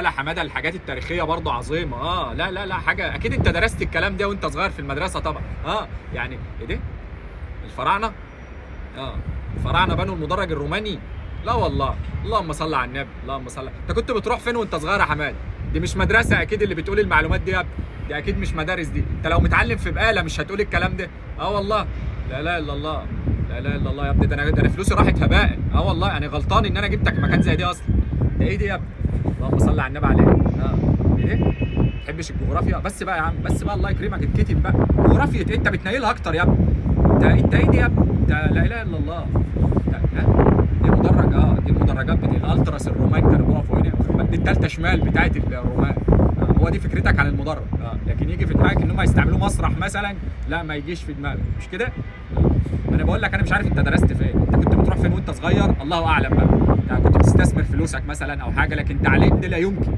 لا حماده، الحاجات التاريخية برضه عظيمه. لا لا لا، حاجة اكيد انت درست الكلام ده وانت صغير في المدرسة طبعا. يعني ايه ده؟ الفراعنة؟ الفراعنة بنوا المدرج الروماني؟ لا والله، اللهم صل على النبي، اللهم صل. انت كنت بتروح فين وانت صغير يا حماده؟ دي مش مدرسه اكيد اللي بتقول المعلومات دي يا ابني، دي اكيد مش مدارس دي. انت لو متعلم في بقاله مش هتقول الكلام ده. والله، لا اله الا الله، لا اله الا الله يا ابني. ده انا فلوسي راحت هباء. والله انا غلطان ان انا جبتك مكان زي دي اصلا. ده ايه دي يا ابني؟ اللهم صل على النبي عليه. ايه ده؟ ما تحبش الجغرافيا؟ بس بقى يا عم، بس بقى، الله يكرمك اتكتب بقى. جغرافيا انت بتنيلها اكتر يا ابني. انت ايه دي يا ابني؟ انت لا اله الا الله. انت ها؟ دي مدرج، دي المدرجات بتاع الالتراس الرومان كانوا بيقفوا هنا، واخد بالك؟ دي الثالثة شمال بتاعت الرومان. هو دي فكرتك عن المدرج. لكن يجي في دماغك ان هم يستعملوه مسرح مثلا؟ لا، ما يجيش في دماغك، مش كده؟ انا بقول لك انا مش عارف انت درست فين، انت كنت بتروح فين وانت صغير، الله اعلم بقى. يعني كنت بتستثمر فلوسك مثلا او حاجه، لكن تعليم ده لا يمكن.